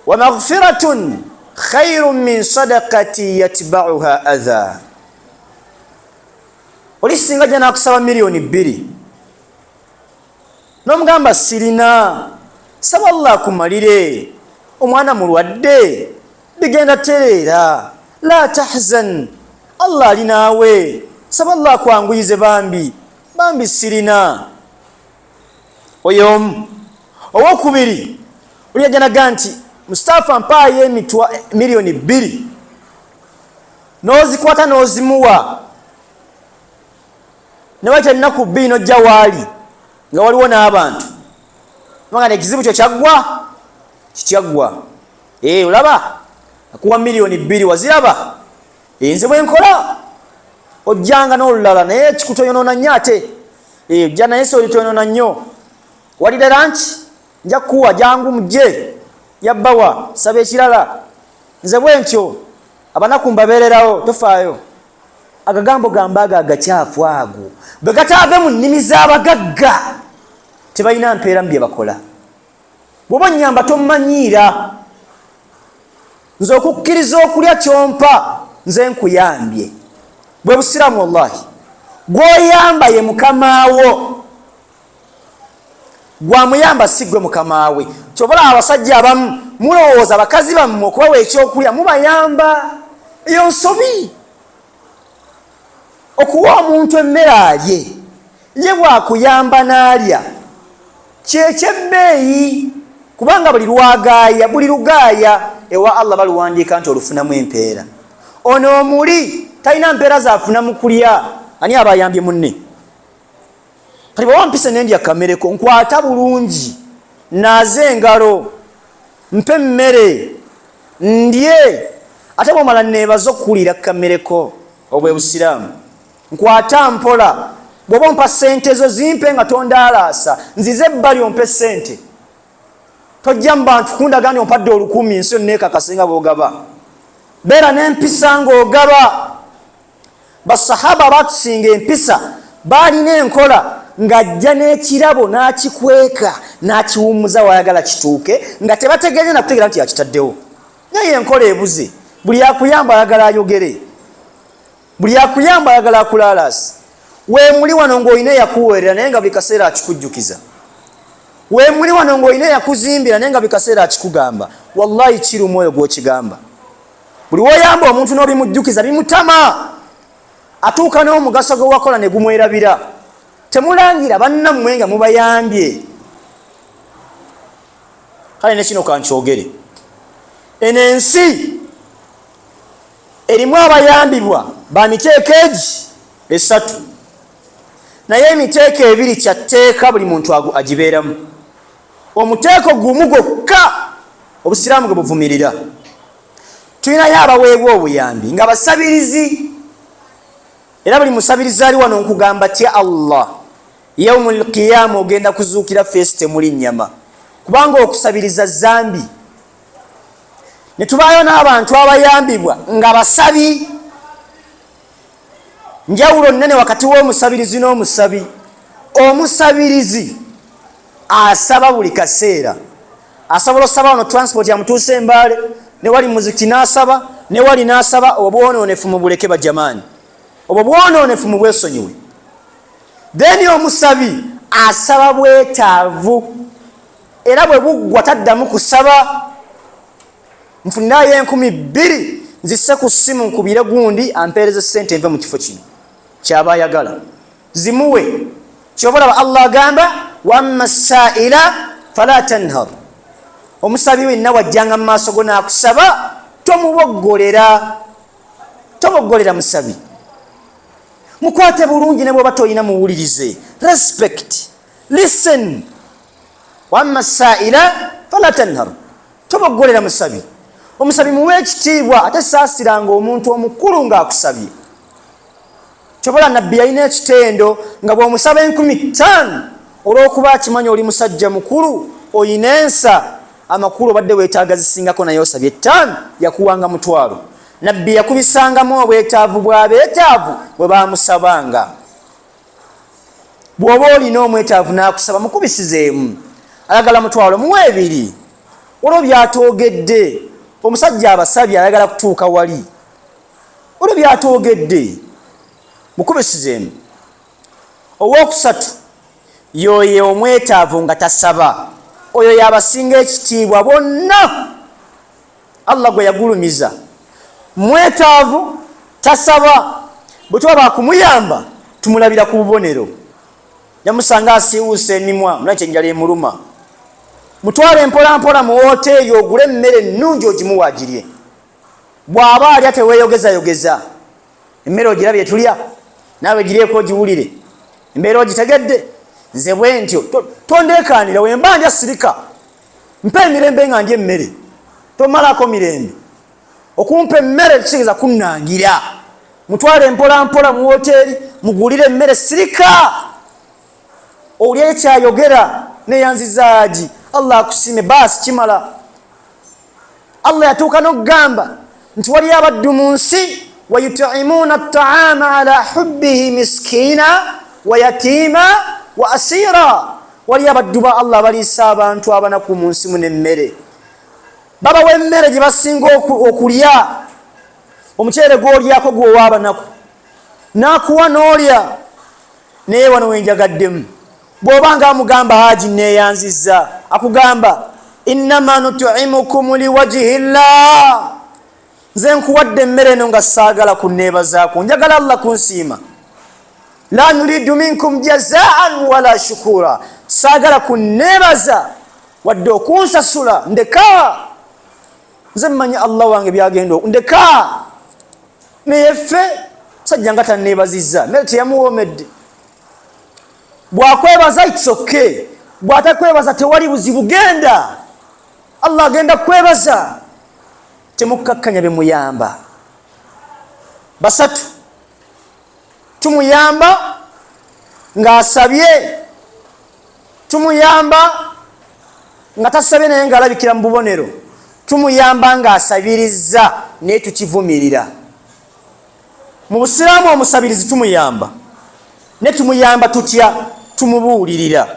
wa maghfiratun khairun min sadaqati yatba'uha adha. Oli singa ajja n'akusaba miliyoni 2 n'omugamba sirina, saba Allah akumalire, omwana mulwadde, bigenda tereera, la tahzan, Allah ali naawe, saba Allah akwanguyize, bambi bambi sirina. Oyo omu. Owokubiri oli ajja naga nti Mustafa mpaayo emitwa miliyoni 2 n'ozikwata n'ozimuwa, ne wayita ennaku 2 n'ojja waali nga waliwo n'abantu, nga ekizibu kyo kyaggwa, kikyaggwa. Olaba akuwa miliyoni 2 waziraba. Nze bwe nkola ojjanga n'olulala, naye kikutoyonoona nnyo ate. Ojja naye si olitoyonoona nnyo. Walira lanki nja kukuwa, jangu mujje, yabbawa saba ekirala. Nze bwe ntyo abanaku mbabeererawo, tofaayo. Agagambo gamba ago agakyafu ago bwe gataave mu nnimi z'abagagga tebalina mpeera mu bye bakola. Bw'oba onnyamba tommanyiira, nze okukkiriza okulya kyompa nze nkuyambye. Bwe busiraamu wallahi. Gw'oyamba ye mukamaawo, gwamuyamba si gwe mukamaawe. Kyova olaba abasajja abamu mulowooza bakazi bammwe okubawa ekyokulya mubayamba. Eyo nsobi. Okuwa omuntu emmere alye, ye bw'akuyamba n'alya kyekyebbeeyi, kubanga buli lwagaaya, buli lugaaya ewa Allah baluwandiika nti olufunamu empeera. Ono omuli talina mpeera z'afuna mu kulya, ani aba ayambye munne? Kati bwe wampise ne ndya kamereko, nkwata bulungi, naaze engalo, mpe emmere ndye, ate bw'omala neebaze okukuliira kamereko. Obwe busiraamu. Nkwata mpola, bw'oba ompa ssente zo zimpe nga tondaalaasa, nzize ebbali ompe ssente. Tojja mu bantu kundaga nti ompadde 1000, nsi yonna ekakase nga bw'ogaba. Beera n'empisa ng'ogaba. Basahaba abaatusinga empisa baalina enkola. Ng'ajja n'ekirabo n'akikweka n'akiwummuza wayagala kituuke nga tebategeeze nakutegeera nti yakitaddewo. Naye enkola ebuze, buli akuyamba ayagala ayogere, buli akuyamba ayagala akulaalaasi. Weemuli wano ng'olina eyakuweerera naye nga buli kaseera akikujjukiza. Weemuli wano ng'olina eyakuzimbira naye nga buli kaseera akikugamba. Wallahi kiruma oyo gw'okigamba. Buli woyamba omuntu n'obimujjukiza bimutama, atuuka n'omugaso gwe wakola ne gumwerabira. Temulangira bannammwe nga mubayambye. Kale ne kino kankyogere, eno ensi erimu abayambibwa ba miteeko egi esatu, naye emiteeko ebiri kyatteeka buli muntu agibeeramu. Omuteeko gumu gwokka obusiraamu gwe buvumirira. Tulinayo abaweebwa obuyambi nga basabirizi, era buli musabirizi ali wano nkugamba tya Allah, yaumul qiyama ogenda kuzuukira feesi temuli nnyama, kubanga okusabiriza zambi. Ne tubaayo n'abantu abayambibwa nga basabi. Njawulo nnene wakati w'omusabirizi n'omusabi. Omusabirizi asaba buli kaseera, asobola osaba wano transport yamutuusa embaale, ne wali muzikiti n'asaba, ne wali n'asaba. Obwo bwonoonefu mubuleke bajamaani, obwo bwonoonefu mubwesonyiwe. Then omusabi asaba bwetaavu, era bwe buggwa taddamu kusaba. Nfunirayo 2000 nzise ku ssimu nkubire gundi ampeereze ssente nve mu kifo kino, kyaba ayagala zimuwe. Kyova olaba Allah agamba wamma saila fala tanhar, omusabi wenna wajjanga mu maaso go n'akusaba tomuboggolera, toboggolera musabi, mukwate bulungi ne bwoba toyina muwulirize, respect, listen. Wamma saila fala tanhar, toboggolera musabi, omusabi muwe ekitiibwa, ate saasiranga omuntu omukulu ng'akusabye. Kyobola nabbi yalina ekitendo nga bw'omusaba 5000 olw'okuba akimanyi oli musajja mukulu oyina ensa, amakulu obadde weetaaga zisingako naye osabye 5, yakuwanga 500. Nabbi yakubisangamu obwetaavu bw'abeetaavu bwe bamusabanga. Bw'oba olina omwetaavu n'akusaba mukubisizeemu, ayagala 500 muwe 2. Olwo byatwogedde, omusajja abasabye ayagala kutuuka wali, olwo byatwogedde mukubisizeemu. Owokusatu yoyo omwetaavu nga tasaba, oyo yabasinga ekitiibwa bonna Allah gwe yagulumiza. Mwetaavu tasaba, bwe tuba bakumuyamba tumulabira ku bubonero. Yamusanga asiiwuusa emimwa, muna kyenjala emuluma, mutwale mpolampola mu woteeri ogule emmere ennungi ogimuwa agirye. Bw'aba alya teweeyogezayogeza, emmere ogirabye tulya naawe giryeko ogiwulire, embeera ogitegedde, nze bwe ntyo tondeekaanira, wemba ndya sirika, mpa emirembe nga ndya emmere, tomalako mirembe. Okumpa emmere kitegeeza kunnangira. Mutwale mpolampola mu woteeri mugulire emmere, sirika owulire kyayogera, neyanzizaaji Allah akusiime, baasi kimala. Allah yatuuka n'okugamba nti wali abaddu mu nsi wayutimuuna taama ala hubbihi miskiina wa yatiima wa asiira, wali abaddu ba Allah abaliisa abantu abanaku mu nsi muno emmere, babawa emmere gye basinga okulya. Omuceere gw'olyako gwowa abanaku, n'akuwa n'olya. Naye wano wenjagaddemu, bw'oba nga amugamba haji neeyanzizza, akugamba innama nutimukum liwajihi llah, nze nkuwadde emmere eno nga saagala kunneebazaako, njagala Allah kunsiima. La nuridu minkum jazaan wala shukura, saagala kunneebaza wadde okunsasula, ndeka nze mmanyi Allah wange byagenda ndeka. Naye ffe musajja nga tanneebazizza, mmere teyamuwoomedde. Bw'akwebaza it's okay, bw'atakwebaza tewali buzibu, genda Allah agenda kwebaza. Temukkakkanya bemuyamba. Basatu, tumuyamba ng'asabye, tumuyamba nga tasabye naye ng'alabikira mu bubonero, tumuyamba ng'asabiriza naye tukivumirira. Mu busiraamu omusabirizi tumuyamba, ne tumuyamba tutya? Tumubuulirira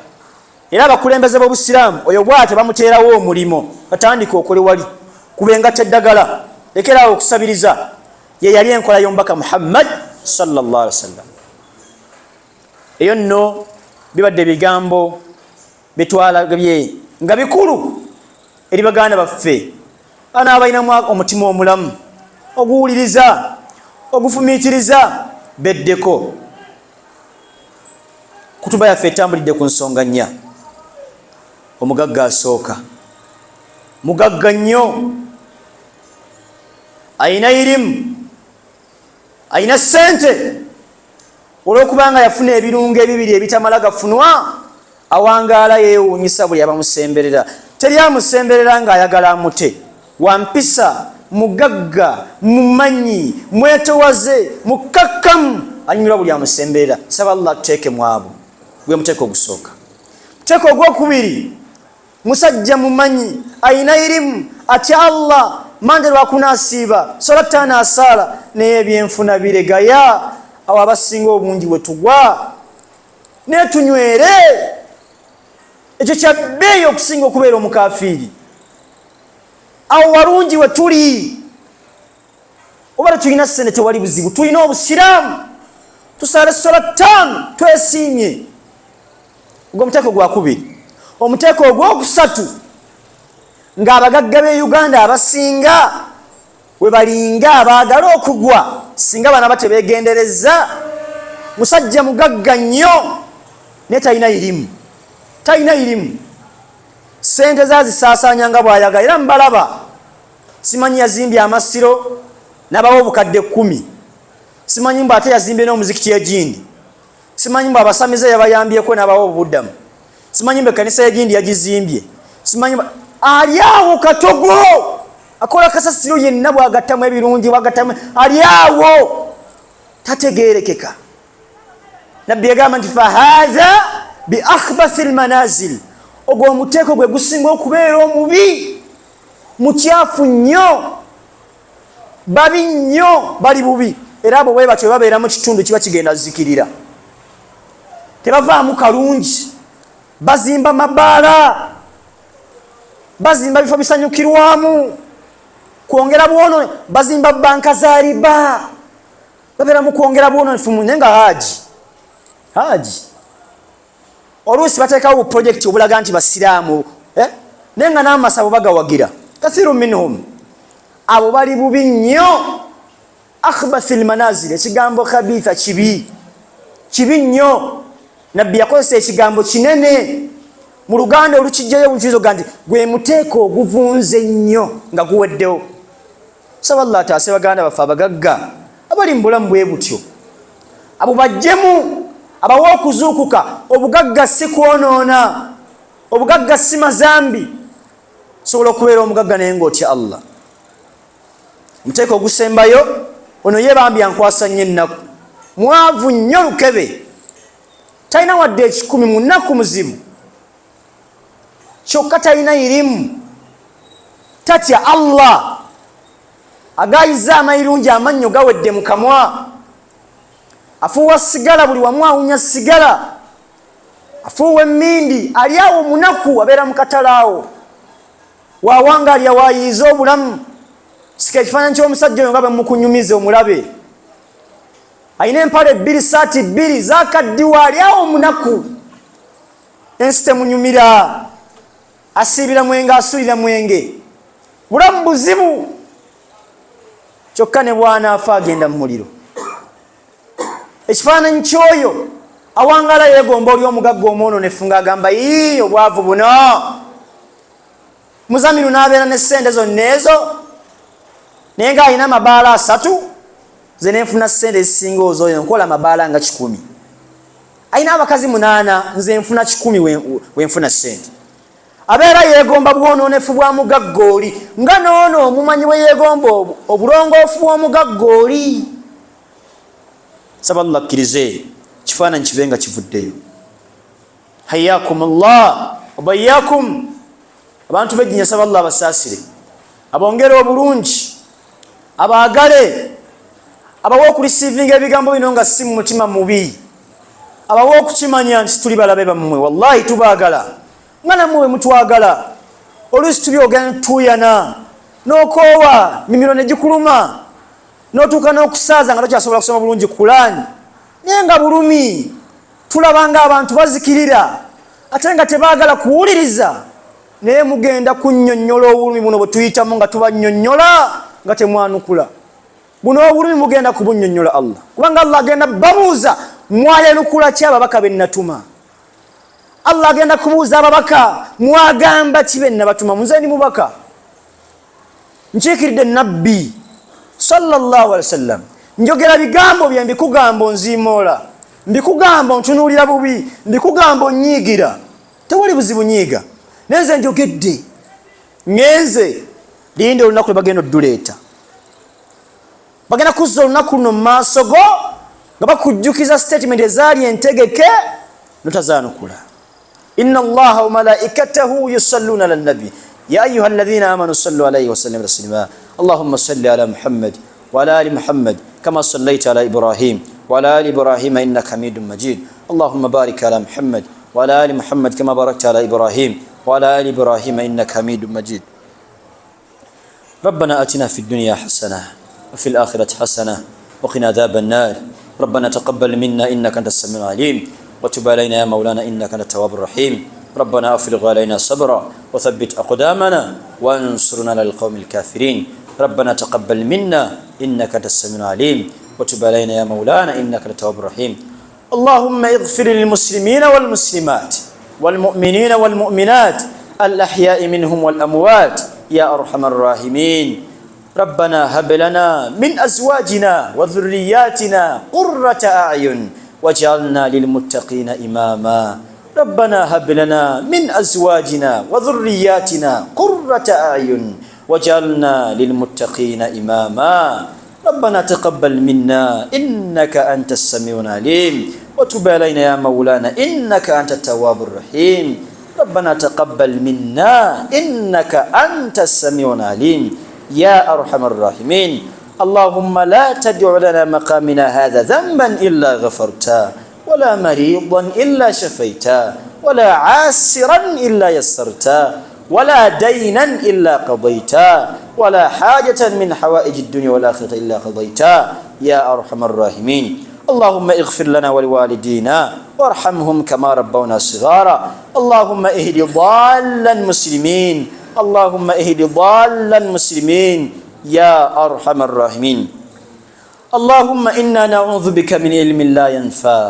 era abakulembeze b'Obusiraamu oyo bwatyo bamuteerawo omulimo, batandika okole wali kubengatta eddagala, lekeraawo okusabiriza. Ye yali enkola y'Omubaka Muhammad sallallahu alaihi wasallam. Eyo nno bibadde ebigambo byetwalabye nga bikulu eri baganda baffe anaabalinamu omutima omulamu oguwuliriza, ogufumiitiriza, beddeko. Kutuba yaffe etambulidde ku nsonga nnya. Omugagga asooka mugagga nnyo, ayina irimu, ayina ssente. Olwokubanga yafuna ebirungo ebibiri ebitamala gafunwa, awangaala yeewuunyisa buli abamusemberera. Teri amusemberera ng'ayagala amute. Wampisa, mugagga, mumanyi, mwetowaze, mukkakkamu, anyumirwa buli amusemberera. Saba Allah tuteeke mu abo. Gwe muteeko ogusooka. Muteeko ogwokubiri, musajja mumanyi, ayina irimu, atya Allah, mande lwakuna asiiba, sola ttaano asaala, naye ebyenfuna biregaya. Awo abasinga obungi bwe tugwa naye tunywere. Ekyo kya bbeeyi okusinga okubeera omukafiiri. Awo walungi we tuli. Oba tetulina ssente, tewali buzibu, tulina Obusiraamu, tusaala essola ttaano, twesiimye. Ogwo omuteeko gwakubiri. Omuteeko ogwokusatu, ng'abagagga b'e Uganda abasinga we balinga abaagala okugwa singa bana batebeegendereza, musajja mugagga nnyo naye talina irimu, talina irimu. Sente zazisaasaanya nga bw'ayagala, era mubalaba. Simanyi yazimbye amasiro n'abawa obukadde 10, simanyi mbu ate yazimbye n'omuzikiti egindi, simanyi mbu abasamize yabayambyeko n'abawa obubuddamu, simanyi mbu ekkanisa y'egindi yagizimbye, simanyi. Ali awo katogo akola kasasiro yenna, bwagattamu ebirungi bwagattamu, ali awo tategerekeka. Nabbi yagamba nti fahatha bi akhbathi lmanazil, ogwo omuteeko gwe gusinga okubeera omubi, mukyafu nnyo, babi nnyo, bali bubi. Era abo bwe batyo babeera mu kitundu kiba kigenda zikirira, tebavaamu kalungi. Bazimba mabaala, bazimba bifo bisanyukirwamu kwongera bwono, bazimba banka za riba, babeera mu kwongera bwononefu. Naye nga haji, haji oluusi bateekawo buprojekiti obulaga nti basiraamu, eh? Naye nga n'amasabo bagawagira. Kathiru minhum, abo bali bubi nnyo. Akhbathi lmanazil, ekigambo khabitha kibi, kibi nnyo. Nabbi yakozesa ekigambo kinene. Mu Luganda olukijjayo obukirizo ga nti gwe muteeko oguvunze ennyo nga guweddewo. Saba Allah ataase baganda baffe abagagga abali mu bulamu bwe butyo, abo bajjemu abawe okuzuukuka. Obugagga si kwonoona, obugagga si mazambi. Sobola okubeera omugagga naye ngaotya Allah. Omuteeko ogusembayo, ono ye bambi ankwasa nnyo ennaku. Mwavu nnyo lukebe, talina wadde 100, mu nnaku muzibu, kyokka talina irimu, tatya Allah, agayiza amayirungi, amannyo gawedde mu kamwa, afuuwa sigala buli wamu, awunya sigala, afuuwa emmindi, ali awo munaku, abeera mu katale awo wawanga alya wayiiza obulamu. Sika ekifaananyi ky'omusajja oyo nga bwe mukunyumiza omulabe. Alina empale bbiri, saati bbiri zakaddiwa, ali awo omunaku, ensi temunyumira, asiibira mwenge, asulira mwenge, bulamu buzibu. Kyokka ne bwanaafa agenda mu muliro. Ekifaananyi kyoyo awangala yeegomba oli omugagga omwononefu ng'agamba, ii, obwavu buno, Muzamiru n'abeera ne ssente zonna ezo naye ng'alina amabaala 3, ze nenfuna ssente ezisinga ozoyo, nkola amabaala nga 100, alina abakazi munaana, nze nfuna 100 wenfuna ssente. Abeera yeegomba bwononefu bwa mugagga oli, nga noono omumanyi bwe yeegomba obulongoofu bw'omugagga oli. Saba Allah akkirize kifaananyi kibe nga kivuddeyo. Hayakum llah wabayakum. Abantu bejjinya, saba Allah abasaasire, abongere obulungi, abaagale, abawe okurisiivinga ebigambo bino nga si mu mutima mubi. Abawe okukimanya nti tuli balabe bammwe, wallahi tubaagala nga nammwe bwe mutwagala. Oluusi tubyogera netutuuyana n'okoowa, mimiro ne gikuluma, n'otuuka n'okusaaza nga tokyasobola kusoma bulungi Kulaani, naye nga bulumi. Tulaba nga abantu bazikirira ate nga tebaagala kuwuliriza, naye mugenda kunnyonnyola obulumi buno bwe tuyitamu nga tubannyonnyola nga temwanukula. Buno obulumi mugenda kubunnyonnyola Allah, kubanga Allah agenda babuuza mwayanukula ki ababaka be natuma. Allah agenda kubuuza ababaka mwagamba ki be nabatuma. Nze ndi mubaka, nkiikiridde nabbi sallallahu alaihi wasallam, njogera bigambo bye, mbikugamba onziimoola, mbikugamba ontunuulira bubi, mbikugamba onyiigira, tewali buzibu nyiiga, naye nze njogedde ngenze. Linda olunaku lwe bagenda odduleeta, bagenda kuzza olunaku luno mu maaso go nga bakujjukiza statement ezaali entegeke notazaanukula. Inna allaha wa malaikatahu yusalluna ala nabi ya ayuha alladhina amanu sallu alayhi wasallimu taslima. Allahumma salli ala Muhammad wa ala ali Muhammad kama sallaita ala Ibrahim wa ala ali Ibrahima innaka hamidun majid. Allahumma barik ala Muhammad wa ala ali Muhammad kama barakta ala Ibrahim wa ala ali Ibrahima innaka hamidun majid. ربنا آتنا في الدنيا حسنة وفي الآخرة حسنة وقنا عذاب النار. ربنا تقبل منا إنك أنت السميع العليم وتب علينا يا مولانا إنك أنت التواب الرحيم. ربنا أفرغ علينا صبرا وثبت أقدامنا وانصرنا على القوم الكافرين. ربنا تقبل منا إنك أنت السميع العليم وتب علينا يا مولانا إنك أنت التواب الرحيم. اللهم اغفر للمسلمين والمسلمات والمؤمنين والمؤمنات الأحياء منهم والأموات يا أرحم الراحمين. ربنا هب لنا من أزواجنا وذرياتنا قرة أعين واجعلنا للمتقين إماما. ربنا هب لنا من أزواجنا وذرياتنا قرة أعين واجعلنا للمتقين إماما. ربنا تقبل منا إنك أنت السميع العليم وتب علينا يا مولانا إنك أنت التواب الرحيم. ربنا تقبل منا إنك أنت السميع العليم يا أرحم الراحمين. اللهم لا تدع لنا مقامنا هذا ذنبا إلا غفرته، ولا مريضا إلا شفيته، ولا عاسرا إلا يسرته، ولا دينا إلا قضيته، ولا حاجة من حوائج الدنيا والآخرة إلا قضيته يا أرحم الراحمين. اللهم اغفر لنا ولوالدينا وارحمهم كما ربونا صغارا. اللهم اهد ضال المسلمين، اللهم اهد ضال المسلمين يا أرحم الراحمين. اللهم إنا نعوذ بك من علم لا ينفع،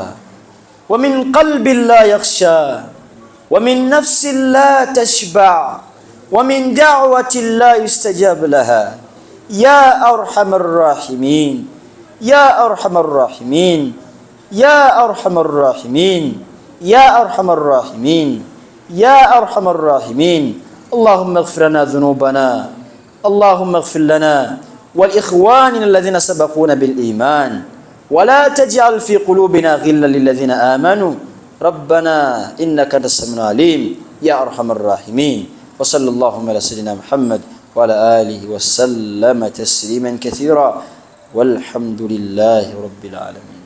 ومن قلب لا يخشى، ومن نفس لا تشبع، ومن دعوة لا يستجاب لها يا أرحم الراحمين، يا أرحم الراحمين، يا أرحم الراحمين، يا أرحم الراحمين، يا أرحم الراحمين. اللهم اغفر لنا ذنوبنا، اللهم اغفر لنا والإخواننا الذين سبقونا بالإيمان، ولا تجعل في قلوبنا غلا للذين آمنوا ربنا إنك أنت السميع العليم يا أرحم الراحمين. وصلى اللهم على سيدنا محمد وعلى آله وسلم تسليما كثيرا، والحمد لله رب العالمين.